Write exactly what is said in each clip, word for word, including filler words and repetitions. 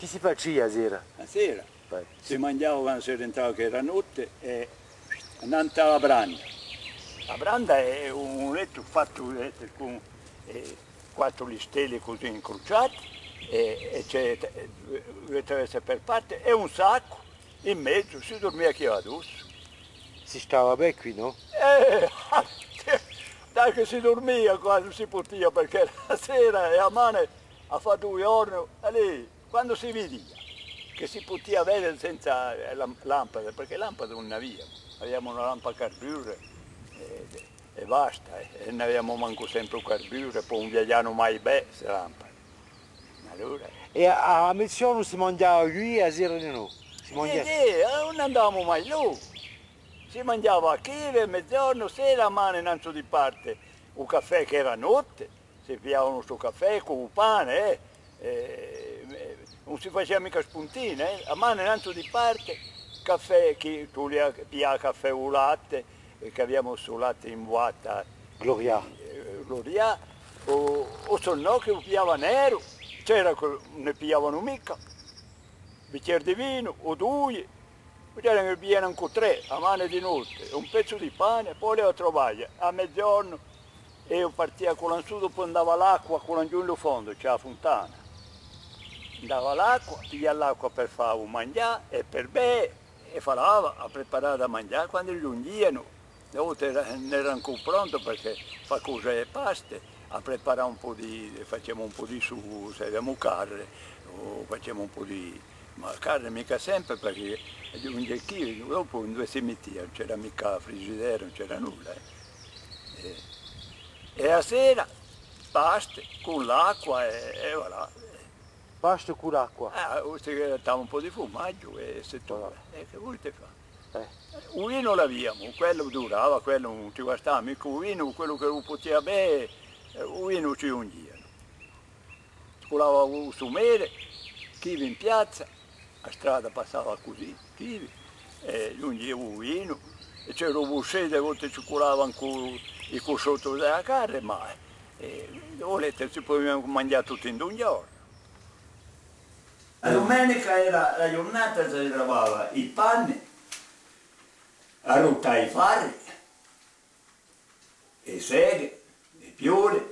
Chì si facia a sera? A sera? Vai. Si manghjava quandu si rientrava chì era notte è annantu à a branda. A branda hè un lettu fattu, eh, cù, eh, quattru listelle cusì incruciate è, è ci hè, eh, dui traverse per parte è un saccu in mezu, si durmia chì addossu. Si stava bè quì, nò? Eh, dai chì si durmia quandu si pudia, perchè a sera è a mane à fà dui ghjorni, è lì, quandu si vidia, chì si pudia vede senza, eh, lam-, lampade, perchè lampade ùn n'aviamu, aviamu una lampa à carbure, eh, è basta, eh, è ùn aviamu mancu sempre u carbure, po ùn viaghjanu mai bè ste lampade. Allora. È à, à meziornu si manghjava quì, à sera di nò? Si manghjava? Sì, sì, eh, ùn andavamu mai là. Si manghjava à chì, à meziornu, sera, a mane nanzu di parte, u caffè chì era notte, si pigliava u nostru caffè cù u pane, eh. Eh, eh, ùn si facia micca spuntine, eh. A mane nanzu di parte, caffè, chì tù li a-, pigliava caffè u latte, eh, chì aviamu stu latte in buatta. Gloria. Eh, Gloria, o, o se nò chì u pigliava neru, c'era chì ùn ne pigliavanu micca. Bichjeru di vinu, o dui, C'era chì pigliavanu ancu trè, a mane di notte, un pezzu di pane, po leva à travaglià, à meziornu, eiu partia cù l'ansù, dopu andava à l'acqua, cù l'ansù in lu fondu, ci hè a funtana. Andava à l'acqua, piglià l'acqua per fà u manghjà è per bè, è falava à preparà da manghjà quandu ghjunghjianu. Una volta era, ùn era ancu prontu perchè fà cusì e paste, à preparà un pò di, faciamu un pò di sugu, s'aviamu carne, o faciamu un pò di, ma carne micca sempre perchè ghjunghje chì, dopu induve si mittia, ùn c'era micca frigidaire, ùn c'era nulla, eh. È, è a sera, paste, cù l'acqua è, è voilà. Paste cù l'acqua. Ah, o si grattava un pò di furmaghju è c'est tuttu. Voilà. È chì vulete fà? Eh. U vinu l'aviamu, quellu durava, quellu ùn ci guastava micca u vinu, quellu chì u pudia bè, eh, u vinu ci ghjunghjianu. Culava u sumere, chì in piazza, a strada passava cusì, chì, è ghjunghjia u vinu, è c'era u buschè, di volte ci culava ancu i cusciotti di a carne, ma, eh, vulete, si pudia manghjà tuttu in un ghjornu. A dumenica era a ghjurnata, si lavava i panni, arrutà i farri, e seghe, e piole,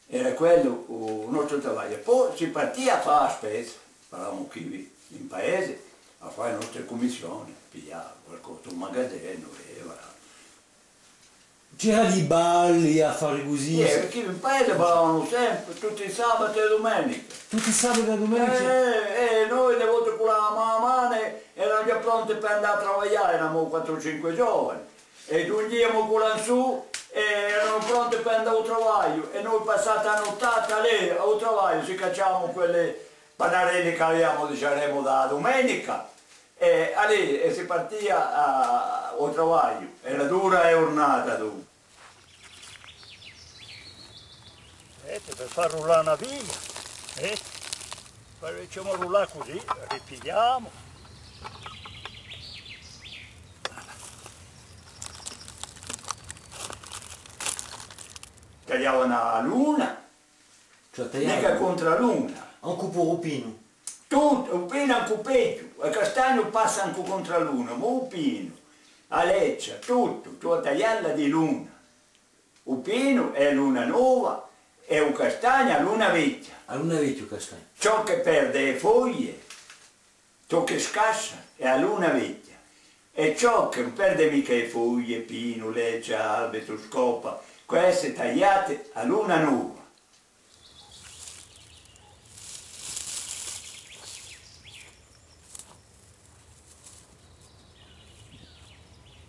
era quellu u nostru travagliu. Po si partia à fà a spesa, parlavanu quì in paese, à fà e nostre cummissione, piglià qualcosa, un magazinu, è voilà. C'era di balli, affari cusì? Eh, perchè in paese ballavanu sempre, tutti i sabati è dumeniche. Tutti i sabati è dumeniche? Eh, eh, noi di volte culavamu a mane, eramu ghjà pronti per andà à travaglià, eramu quattru o cinque giovani. È ghjunghjiamu cù l'ansù, è eramu pronti per andà à u travagliu, è noi passata a nuttata lì, à u travagliu, si cacciavamu quelli pannarelli chì aviamu, dicemu, da dumenica, è, allez, è si partia à, à u travagliu. Era dura a ghjurnata, dunque. Vedete, per fà rullà una vigna, eh? Facciu rullà cusì, ripigliamu. Tagliavanu a luna. Cioè, tagliavanu. Micca contr'à a luna. Ancu puru u pinu. Tuttu, u pinu ancu peghju, u castagnu passa ancu contr'à a luna, ma u pinu, a leccia, tuttu, ci vole à taglialla di luna. U pinu hè a luna nova è u castagnu a luna vechja. A luna vechja u castagnu. Ciò chì perde e foglie, ciò chì scassa hè a luna vechja, è ciò chì ùn perde micca e foglie, pinu, leccia, albetu, scopa, queste tagliate à luna nova.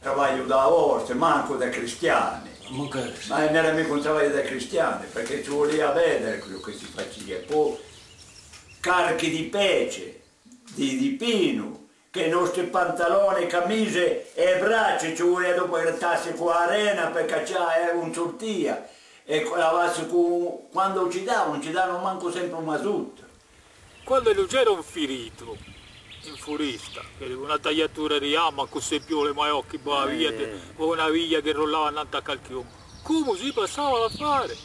Travagliu da forza, mancu da cristiani. Mancu da cristiani. Ma ùn era micca un travagliu da cristiani, perchè ci vulia à vede quellu chì si facia. Po carchi di pece, di, di pinu, chì i nostri pantaloni, camise è braccia ci vulia dopu grattassi cù a rena per caccià, eh, ùn surtia, è cù la vascia cù, quandu ci davanu, ci davanu mancu sempre un masuttu. Quandu ellu c'era un firitu in furesta, chì una tagliatura di ghjamma cù sse piole maiò chì bavava via, o una viglia chì rullava annantu à calchì omu, cumu si passava l'affare?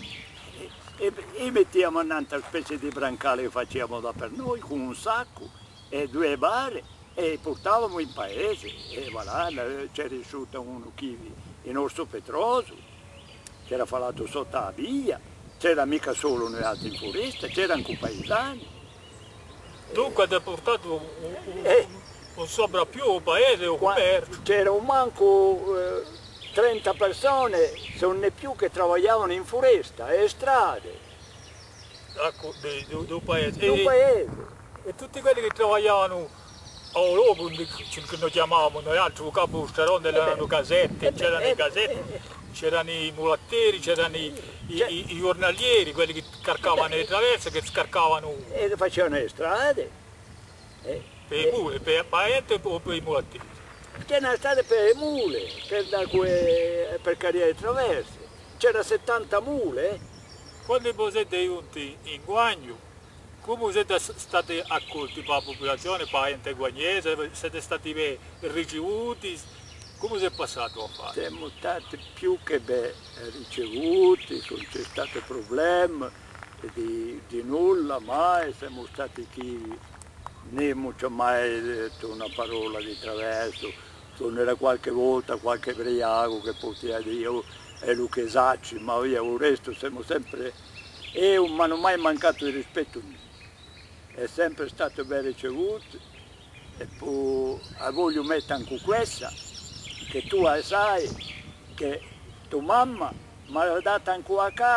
È, è mettiamu annantu una spezia di brancale chì faciamu da per noi, cù un saccu è duie bare, è purtavamu in paese, è voilà, c'era isciutu unu chì, in Orsu Petrosu, c'era falatu sottu à a via, c'era micca solu noi altri in furesta, c'era ancu paisani. Dunque avete purtatu un, un, un, un soprappiù à u paese, à u cummerciu. C'era mancu, eh, trenta persone, s'è ùn hè più, chì travagliavanu in furesta, è strade. Eccu, di, di, di u paese. Di u paese. È tutti quelli chì travagliavanu à u locu, induve, chì noi chjamavamu noi altri, u capu di u stradone, eranu casette, c'eranu i casette, c'eranu i mulatteri, c'eranu i, i, i, i ghjurnalieri, quelli chì carcavanu e traverse, chì scarcavanu. È facianu e strade. Eh, per e mule, per, per a ghjente o per i mulatteri? C'era a strada per e mule, per, da que-, per caricà e traverse. C'era settanta mule, eh. Quandu vo site ghjunti in Guagnu, cumu site s-, stati accolti per a pupulazione, per a ghjente guagnese? Site stati ben ricevuti? Cumu s'hè passatu l'affare? Simu stati più chè ben ricevuti, ùn ci hè statu prublema di, di nulla, mai simu stati chì Ùn emu mai dettu una parolla di traversu, s'ùn era qualchì volta qualchì briacu chì pudia dì: "Oh, hè lu chì sacci", ma via, u restu simu sempre, eiu ùn m'anu mai mancatu di rispettu, hè sempre statu ben ricevutu, è po a vogliu mette ancu quessa, chì tù a sai, chì to mamma m'hà datu ancu a casa.